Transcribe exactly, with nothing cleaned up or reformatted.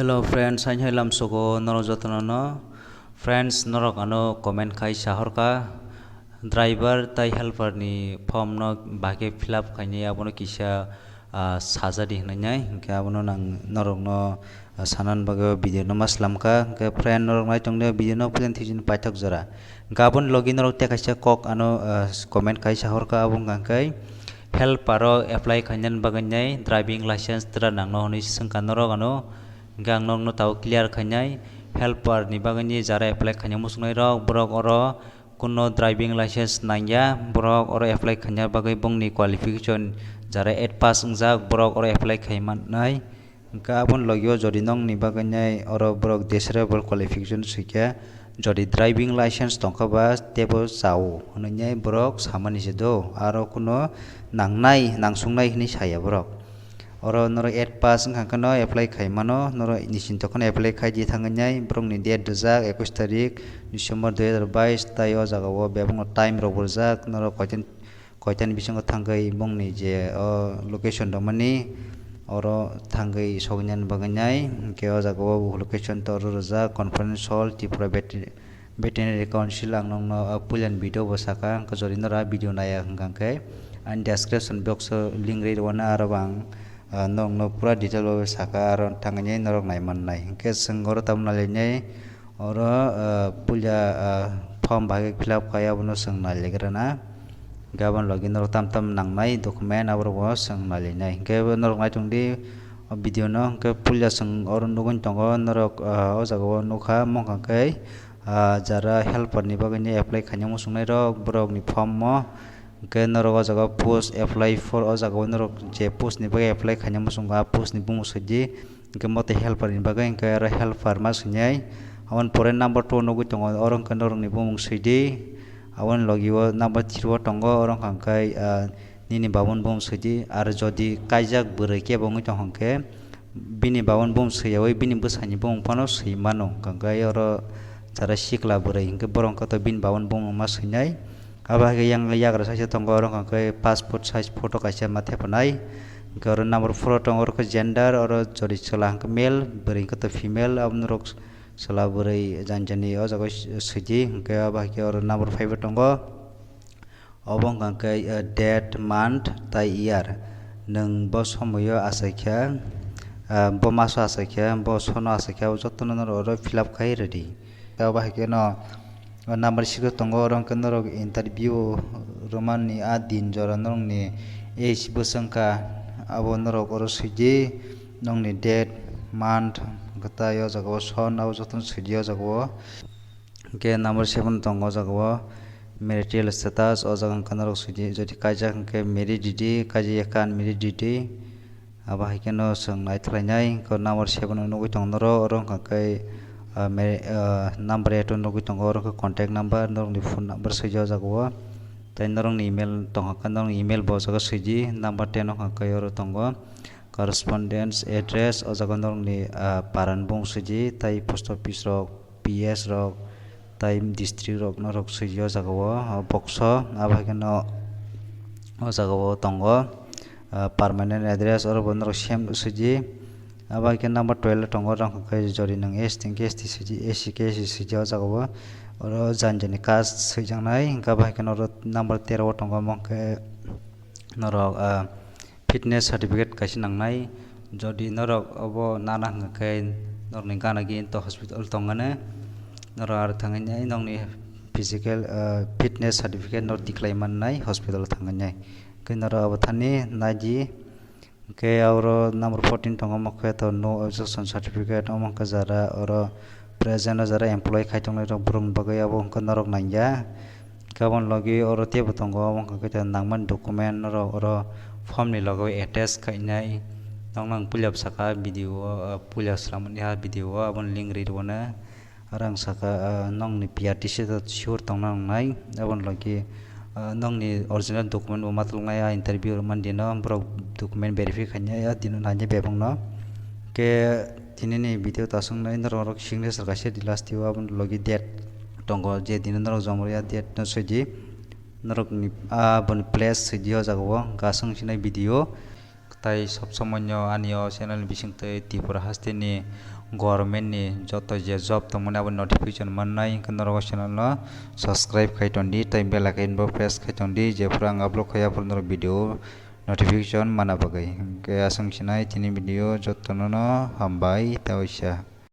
Hello friends, haino hai lamsogo norok jotono no. Friends, norok ano comment khai sahorkha, driver tai helper ni form no bahai khe fill up khainai, abono kisa, ah, sajadi hinwi nai. Hinkhe abono nang norok no, ah, sanani bagwi o video no ma slamkha. Hinkhe friend, norok nai tongdi o video no puila thwijini paithak jora. Hinkhe aboni logi norok tei kaisa kok ano, ah, comment khai sahorkha, abo wngkha khe helper o apply khainani bagwi nai driving license twra nangno hwnwi swngkha norok ano. Hinkhe ang nokno tabuk clear khainai, helper ni bagwi ni jara apply khaina muchungnai rok, borok oro kuno driving license nangya, borok oro apply khaina bagwi bongni qualification jara eight pass wngjak, borok oro apply khai mannai. Hinkhe aboni logio jodi nokni bagwi nai oro borok desirable qualification swikhe, jodi driving license tongkha ba teibo chao hwnwi nai borok samani se do, aro kuno nangnai, nangsungnai hwnwi saya borok. Oro norok eight pass wngkha khe no apply khai mano, norok nini chinta kheno apply khai di thangwi nai, borokni date rijak ekush tarik December dui hazar bais, tai o jaga o bebakno time rok bo rijak, norok koitan, koitan bisingo thangwi bongni je o location rwmani oro thangwi sogwi nani bagwi nai, hinkhe o jaga o location to oro rijak Conference Hall, Tripura Veterinary Veterinary Council. Ang nokno, ah, puilani video bo saka, ang khe jodi norok ah video naiya hwnkha khe, ani description box o link rwi rwna, aro bo ang, ah, nokno pura detail o saka, aro thangwi norok nai mannai. Hinkhe chwng oro tamo nailainai, oro, ah, puila, ah, form bahai khe fill up khai abono chwng nailagrana. Hinkhe aboni logi norok tam tam nangnai document aborok bo chwng nailainai. Hinkhe norok nai tongdi o video no, hinkhe puila chwng oro nugwi tongo norok, ah, o jaga o nukha, mokha khe, ah, jara helper ni bagwi ni apply khaina muchungnai rok, borok ni form o, hinkhe norok o jaga post apply for, o jaga o norok je post ni bagwi apply khaina muchungo, ah post ni bumung sidi, hinkhe mote helper ni bagwi hinkhe aro helper ma swinai. Aboni pore number two nugwi tongo, oro hinkhe norok ni bumung sidi, aboni logi o number three o tongo, oro hinkhe, ah, nini babun bumung swidi, aro jodi kaijak bwrwi kebo wngwi tong hinkhe, bini babun bumung swiyawi bini bwsani bumung phano swi mano, hwnkhe oro jara sikla bwrwi hinkhe borok wngkha to bini babun bumung ma swinai. Abo hai khe yang yagra saisa tongo, oro hwnkhe passport size photo kaisa ma thepanai. Hinkhe oro number four o tongo, oro khe gender, oro jodi chwla hinkhe male, bwrwi hinkhe to female, abo norok chwla bwrwi jani jani o jaga o swidi. Hinkhe abo hai khe oro number five o tongo. Obo wngkha khe, eh, date, month tai year. Nwng bo somoio achaikha, ah, bo maso achaikha, bo sono achaikha, abo jotono norok oro fill up khai rwdi. Tei obo hai kheno, o number six o tongo, oro hwnkhe norok interview rwmani a din jora norokni age bwswk wngkha, abo norok oro swidi, nokni date, month, hwnkhe tai o jaga o son, abo jotono swidi o jaga o. Hwnkhe number seven tongo o jaga o marital status, o jaga hwnkhe norok swidi, jodi kaijak hwnkhe married rwdi, kaijak ya khe unmarried rwdi. Abo hai kheno chwng naithlainai, hwnkhe number seven o nugwi tongo norok, oro hwnkha khe, ah, mari-, ah, number eight o nugwi tongo, oro khe contact number, norokni phone number swidi o jaga o. Tei norokni email tongkha khe, norokni email bo o jaga swidi, number ten o hwnkha khe oro tongo. Correspondence address, o jaga norokni, ah, parani bumung swidi, tei post office rok, P S rok, tei district rok norok swidi o jaga o, ah, box o, abo hai kheno o jaga o tongo, ah, permanent address, oro bo norok same swidi. Abo hai khe number twelve o tongo, oro hwnkha khe jodi nwng S T hwnkhe S T swidi, S C khe S C swidi o jaga o, oro jani jani caste swijaknai, hwnkhe abo hai kheno oro number tero o tongo, omo hwnkhe norok, ah, fitness certificate kaisa nangnai. Jodi norok obo nana hwnkha khe norokni gana gini to hospital tongmani, norok aro thangwi nai nokni physical, ah, fitness certificate norok tikhlai mannai hospital thangwi nai. Khe norok abo thani naidi. Hwnkhe oro number fourteen tongo, omo khe to no objection certificate, omo hwnkhe jara oro present o jara employee khai tongnai rok borokni bagwi abo hwnkhe norok nangya. Hwnkhe aboni logi oro teibo tongo, omo hwnkhe khe nangmani document norok oro form ni logi o attach khainai. Nokno ang puila bwsakha video o, ah, puila swlamani ha video o, aboni link ri rwna. Oro ang saka, ah, nokni P R T C to sure tongna nangnai, aboni logi, ah, nokni original document bo ma tolnai, ah, interview rwmani dino borok document verify khainai, ah, dino nainai bebakno. Khe tinini video ta swngnai norok signature kaisa di last o, aboni logi date tongo, je dino norok jomorya date no swi di, norokni, ah, boni place swi di o jaga o, hwnkhe aswk sinai video. Tai sob somoino ani o channel bising twi Tripura hasteni government ni joto je job tongmani abo notification mannai, hwnkhe norok o channel no subscribe khai tondi, tai bell icon bo press khai tondi, jephuru ang upload khai aphuru norok video notification mana bagwi. Hwnkhe aswk sinai tini video jotono no hambai tei oisa.